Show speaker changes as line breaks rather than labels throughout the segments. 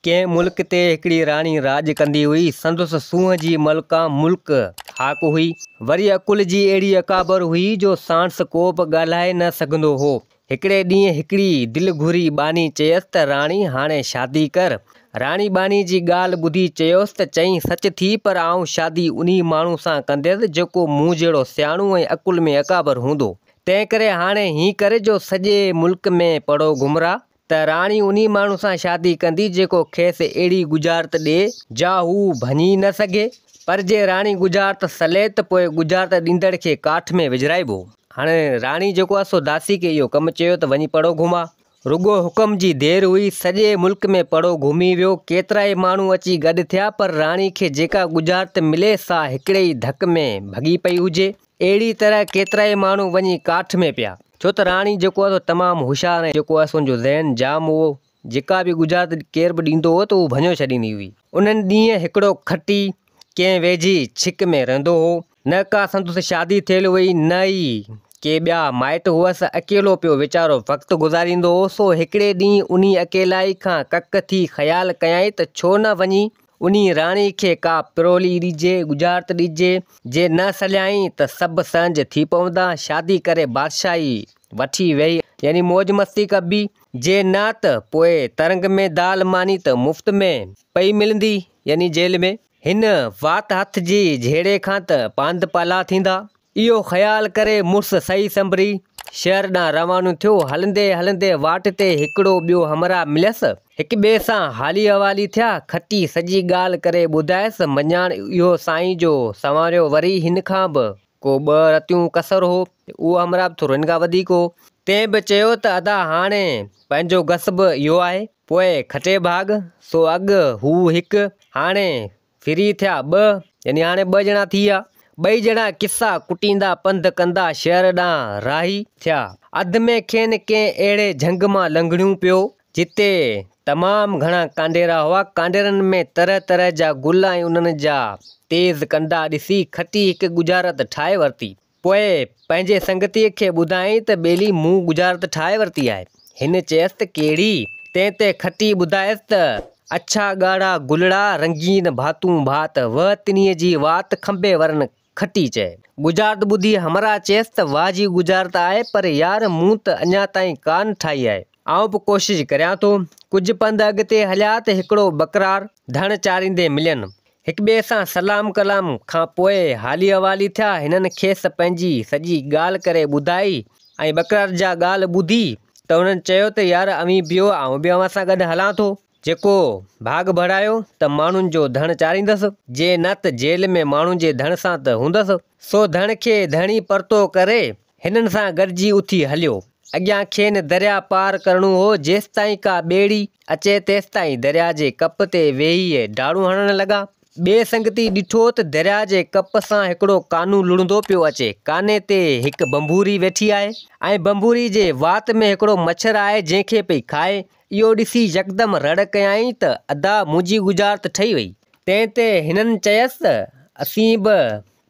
ڪنهن ملڪ تي هڪڙي راڻي راڄ ڪندي هئي. سندس سونهن جي ملڪان ملڪ هاڪ هئي. وري عقل جي اهڙي اڪابر هئي جو ساڻس ڪو به ڳالهائي نه سگهندو هو. هڪڙي ڏينهن هڪڙي دل گهري ٻانهي چيس ته راڻي هاڻي شادي ڪر. راڻي ٻانهي جي ڳالهه ٻڌي چيس ته چئين سچ ٿي پر آئون شادي انهي ماڻهو سان ڪنديس جيڪو مون جهڙو سياڻو ۽ عقل ۾ اڪابر هوندو. تنهنڪري هاڻي هين ڪر جو سڄي ملڪ ۾ پڙهو گهمراء ته راڻي انهي ماڻهو سان شادي ڪندي جيڪو کيس اهڙي ڳجهارت ڏئي جا هو ڀڃي نه سگهي، پر جي راڻي ڳجهارت سلي ته پوء ڳجهارت ڏيندڙ کي ڪاٺ ۾ وجهرائبو. هاڻي راڻي جيڪو آهي سو داسي کي اهو ڪم چيو ته وڃي پڙهو گهماء. رڳو حڪم جي دير هئي، سڄي ملڪ ۾ پڙهو گهمي ويو، ڪيترائي ماڻهو اچي گڏ ٿيا، پر راڻي کي جيڪا ڳجهارت ملي سا هڪڙي ئي ڌڪ ۾ ڀڳي پئي هجي. اهڙي طرح ڪيترائي ماڻهو وڃي ڪاٺ ۾ پيا. ڇو ته راڻي جيڪو آهي سو تمام هوشيار ۽ جيڪو آهي سو ان جو ذهن جام هو. جيڪا به ڳجهارت ڪير به ڏيندو هو ته هو ڀڃيو ڇڏيندي هئي. انهن ڏينهن هڪڙو کٽي ڪنهن ويجهي ڇڪ ۾ رهندو هو. نه ڪا سندس شادي ٿيل هئي نه ئي ڪي ٻيا مائٽ هئس. اڪيلو پيو ويچارو وقت گذاريندو هو. سو هڪڙي ڏينهن انهي اڪيلائي کان ڪڪ ٿي خيال ڪيائين ته ڇو نه وڃي انهي راڻي کي ڪا پرولي ڏجي، ڳجهارت ڏجي، جي نه سليائين ته سڀ سهنج ٿي پوندا، شادي ڪري بادشاهي وٺي ويهي يعني موج مستي ڪبي، جي نه ته پوء ترنگ ۾ دال ماني ته مفت ۾ پئي ملندي يعني جيل ۾. هن وات هٿ جي جهيڙي کان ته پاند پالا ٿيندا. اهو خيال ڪري مڙس سهي سنڀري شهر ڏانهن روانو ٿيو. هلندي هلندي واٽ تي هڪڙو ٻيو همراهه مليس. هڪ ٻئي سان حالي احوالي ٿيا. کٽي سڄي ڳالهه ڪري ٻڌايس. مڃان اهو سائين جو سنواريو وري هن کان به ڪو ٻه رتيون ڪسر هو. اهو همراهه به ٿورو هن کان وڌيڪ هو. تنهن به چيو ته ادا هاڻي پنهنجو گس به اهو آهي. پوء کٽي ڀاڳ، سو اڳ هو هڪ، هاڻي ڦري ٿيا ٻه، يعني هاڻي ٻه ڄڻا ٿي ويا. ٻئي ڄڻا قصا ڪٽيندا پنڌ ڪندا شهر ڏانهن راهي ٿيا. اڌ ۾ کين ڪنهن اهڙي جهنگ مان لنگهڻيون پيو، جتي تمام گهڻا ڪانڊيرا هئا. ڪانڊيرن ۾ طرح طرح جا گل ۽ انهن جا تيز ڪنڊا ڏسي کٽي هڪ ڳجهارت ٺاهي ورتي. پوء پنهنجي سنگتيء کي ٻڌايائين ته ٻيلي مون ڳجهارت ٺاهي ورتي آهي. هن چيس ته ڪهڙي؟ تنهن تي کٽي ٻڌايس ته اڇا ڳاڙها گلڙا، رنگين ڀاتون ڀات، وهه تنهيء جي وات، کنڀي ورن کٽي چئي. ڳجهارت ٻڌي همراهه چيس ته واهه جي ڳجهارت آهي، پر يار مون ته اڃا تائين ڪانه ٺاهي آهي. آئون به ڪوشش ڪريان ٿو. ڪجهه پنڌ اڳتي هليا ته هڪڙو ٻڪرار ڌڻ چاريندي ملين. هڪٻئي سان سلام ڪلام کان پوء حالي احوالي ٿيا. هنن کيس پنهنجي سڄي ڳالهه ڪري ٻڌائي ۽ ٻڪرار جا ڳالهه ٻڌي ته انهن چيو ته يار اوهين بيهو آئون به اوهان سان گڏ هلان ٿو. جيڪو ڀاڳ ڀڙايو ته ماڻهن جو ڌڻ چاريندس، جي نه ته جيل ۾ ماڻهن جي ڌڻ سان ته هوندس. سو ڌڻ کي ڌڻي پرتو ڪري هنن سان گڏجي اٿي هليو. اڳيان کين درياء پار ڪرڻو هو. جيستائين ڪا ٻيڙي اچي تيستائين درياء جي ڪپ تي ويهي ڊاڙون هڻڻ لڳا. ٻئي سنگتي ڏٺو ته درياء جي ڪپ سان هڪڙو ڪانو لڙهندو پيو اچي. ڪاني تي هڪ ڀنڀوري ويٺي آهي ۽ ڀنڀوري جي وات ۾ هڪڙو مڇر آهي جنهن کي پئي کائي. اهو ڏسي يڪدم رڙ ڪيائين ته ادا منهنجي ڳجهارت ٺهي وئي. تنهن تي هنن چيس ته اسين به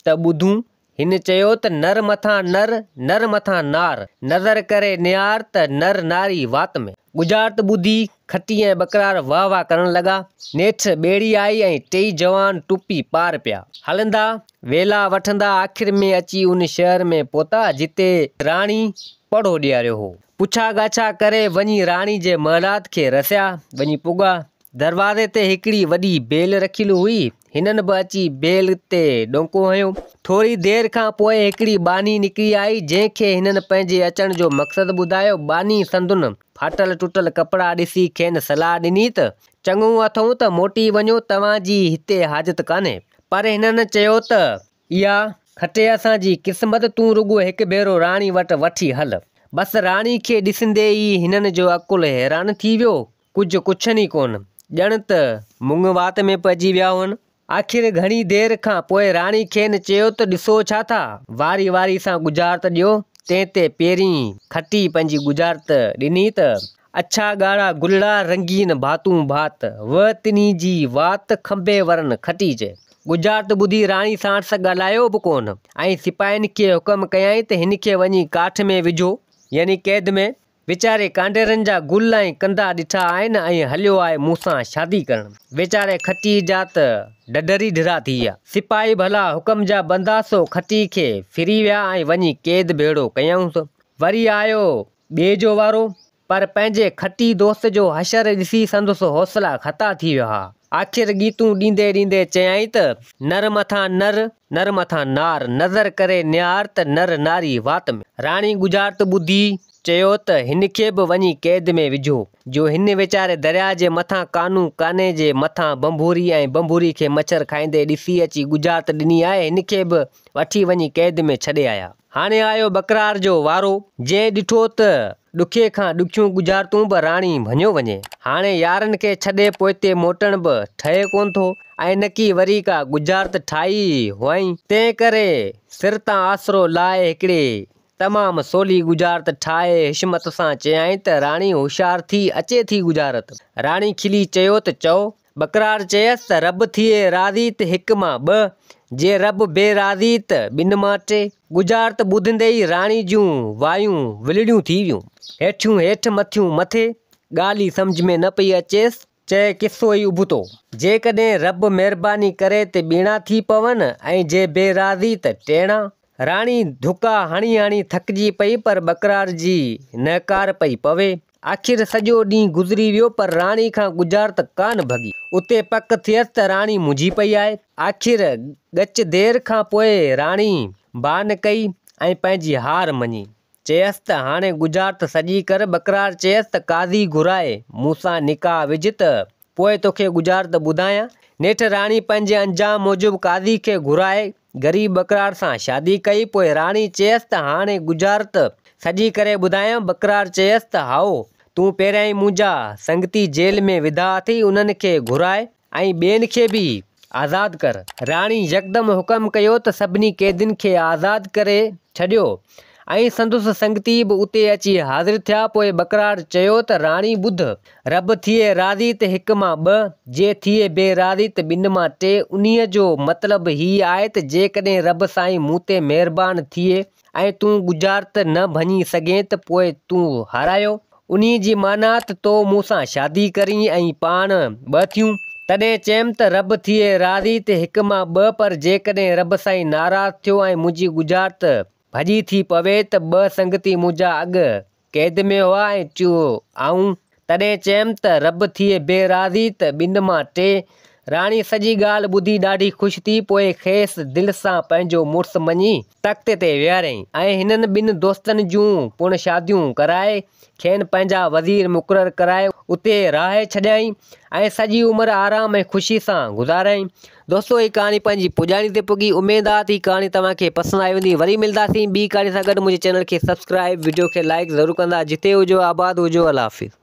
ته ٻڌون. هن چيو ته نر مٿان نر، نر مٿان نار، نظر ڪري نهار ته نر ناري وات ۾. ڳجهارت ٻڌي کٽي ۽ ٻڪرار واهه واهه ڪرڻ لڳا. نيٺ ٻيڙي آئي ۽ ٽيئي جوان ٽپي پار پيا. هلندا، ويلا وٺندا آخر ۾ اچي ان شهر ۾ پهتا، جتي راڻي پڙهو ڏياريو هو. پڇا ڳاڇا ڪري وڃي راڻي جي محلات کي رسيا، وڃي پڳا. دروازي تي هڪڙي وڏي بيل رکيل هئي. هنن به اچي بيل تي ڏونڪو هنيو. ٿوري دير کان پوء هڪڙي ٻانهي نڪري آئي، جنهن کي هنن پنهنجي اچڻ جو مقصد ٻڌايو. ٻانهي سندن ڦاٽل ٽٽل ڪپڙا ڏسي کين صلاح ڏني ته، چڱو اٿئون ته موٽي وڃو، توهان جي هتي حاجت ڪانهي. پر هنن چيو ته، اها کٽي اسان جي قسمت، تون رڳو هڪ ڀيرو راڻي وٽ وٺي هل. بس راڻي کي ڏسندي ئي هنن جو عقل حيران ٿي ويو. ڪجهه ڪڇن ئي ڪونه، ڄڻ ته مڱ وات ۾ پئجي ويا هئن. آخر گهڻي دير کان پوء راڻي کين چيو ته ڏسو ڇا ٿا، واري واري سان ڳجهارت ڏيو. تنهن تي پهرين کٽي پنهنجي ڳجهارت ڏني ته، اڇا ڳاڙها گلڙا، رنگين ڀاتون ڀات، وه تنهي جي وات، کنڀي ورن کٽي چئي. ڳجهارت ٻڌي راڻي ساڻس ڳالهايو به ڪونه ۽ سپاهين کي حڪم ڪيائين ته هن کي وڃي ڪاٺ ۾ وجهو، يعني قيد ۾. ويچاري ڪانڊيرن جا گل ۽ ڪنڊا ڏٺا آهن ۽ هليو آهي مون سان شادي ڪرڻ. ويچاري کٽيء جا ته ڍڍر ئي ڍرا ٿي ويا. سپاهي ڀلا حڪم جا بندا سو کٽيء کي ڦري ويا ۽ وڃي قيد ڀيڙو ڪيائونس. وري آيو ٻئي جو وارو. پر پنهنجي کٽي دوست جو حشر ڏسي سندس حوصلا خطا ٿي ويا ها. آخر ڳيتون ڏيندي ڏيندي چيائين ته. نر مٿان نر، نر مٿان نار، نظر ڪري نهار ته نر ناري وات ۾. راڻي ڳجهارت ٻڌي چيو ته هن کي به وڃي قيد ۾ وجهو، جو هن ويچاري درياء جي مٿان ڪانو ڪاني جي مٿان ڀنڀوري ۽ ڀنڀوري کي مڇر کائيندي ڏسي اچي ڳجهارت ڏني آهي، هن کي به وٺي وڃي قيد ۾ ڇڏي آيا. هاڻي آيو ٻڪرار جو وارو، جنهن ڏٺو ته ڏکي کان ڏکيون ڳجهارتون به راڻي ڀڃيو وڃي. هاڻي يارن کي ڇڏي پوئتي موٽڻ به ٺهي ڪونه ٿو ۽ نڪي وري ڪا ڳجهارت ٺاهي هئائين، تنهن ڪري سر تان آسرو لاهي هڪڙي تمام سولي ڳجهارت ٺاهي حشمت سان چيائين ته راڻي هوشيار ٿي اچي ٿي ڳجهارت. راڻي کلي چيو ته چئو. ٻڪرار چيس ته رب ٿئي راضي ته هڪ مان ٻه، جي رب بي راضي ته ٻن مان ٽي. ڳجهارت ٻڌندي ئي راڻي جون وايون ولڙيون ٿي ويون. هيٺيون هيٺ مٿيون مٿي، ڳالهه ئي سمجهه ۾ نه پئي اچيس. چئي قصو ئي ابتو. جيڪڏهن رب مهرباني ڪري ته ٻيڻا ٿي پون ۽ جي بي راضي ته ٽيڻا. راڻي ڌڪا هڻي هڻي ٿڪجي پئي پر ٻڪرار جي نهڪار پئي پوي. آخر سڄو ڏينهن گذري ويو پر راڻي کان ڳجهارت ڪانه ڀڳي. اتي پڪ ٿيس ته راڻي منجهي پئي آهي. آخر ڳچ دير کان پوء راڻي بان ڪئي ۽ پنهنجي هار مڃي. چيس ته هاڻي ڳجهارت سڄي ڪر. ٻڪرار چيس ته قاضي گهرائي مون سان نڪاح وجهه ته پوء توکي ڳجهارت ٻڌايان. نيٺ راڻي پنهنجي انجام موجب قاضي کي گهرائي غريب ٻڪرار سان شادي ڪئي. پوء راڻي چيس ته هاڻي ڳجهارت سڄي ڪري ٻڌايان. ٻڪرار چيس ته هائو، تون پهريائين منهنجا سنگتي جيل ۾ وڌا اٿئي، انهن کي گهراء ۽ ٻين کي به آزاد ڪر. راڻي يڪدم حڪم ڪيو ته سڀني قيدين کي آزاد ڪري ڇڏيو ۽ سندس سنگتي به اتي اچي حاضر ٿيا. پوء ٻڪرار چيو ته راڻي ٻڌ، رب ٿئي راضي ته هڪ مان ٻه، جي ٿئي بي راضي ته ٻن مان ٽي. انهيء جو مطلب هي آهي ته جيڪڏهن رب سائين مون تي مهربان ٿئي ۽ تون ڳجهارت نه ڀڃي سگهين ته پوء تون هارايو. انهيء جي معنيٰ ته تو مون سان شادي ڪرين ۽ پاڻ ٻه ٿيون. تڏهن چيم ته رب ٿئي راضي ته هڪ مان ٻه پر جيڪڏهن رب سائين ناراض ٿيو ۽ منهنجي ڳجهارت ڀڄي ٿي پوي ته ٻه سنگتي منهنجا اڳ قيد ۾ هئا ۽ ٽيون آئون. تڏهن چيم ته رب ٿئي بي راضي ته ٻن مان ٽي. راڻي سڄي ڳالهه ٻڌي ڏاڍي خوش ٿي، پوء کيس دل سان پنهنجو مڙس مڃي تخت تي ويهاريائين ۽ هنن ٻن دوستن جون پڻ شاديون ڪرائي کين پنهنجا وزير مقرر ڪرائي اتي رهائي ڇڏيائين ۽ سڄي عمر آرام ۽ خوشي سان گذاريائين. دوستو هي ڪهاڻي پنهنجي پڄاڻي تي پڳي اميد آ ته هي ڪهاڻي توهان کي پسند آئي هوندي وري ملداسين ٻي ڪهاڻي سان گڏ منهنجي چينل کي سبسڪرائب وڊيو کي لائيڪ ضرور ڪندا جتي هجو آباد هجو الله حافظ.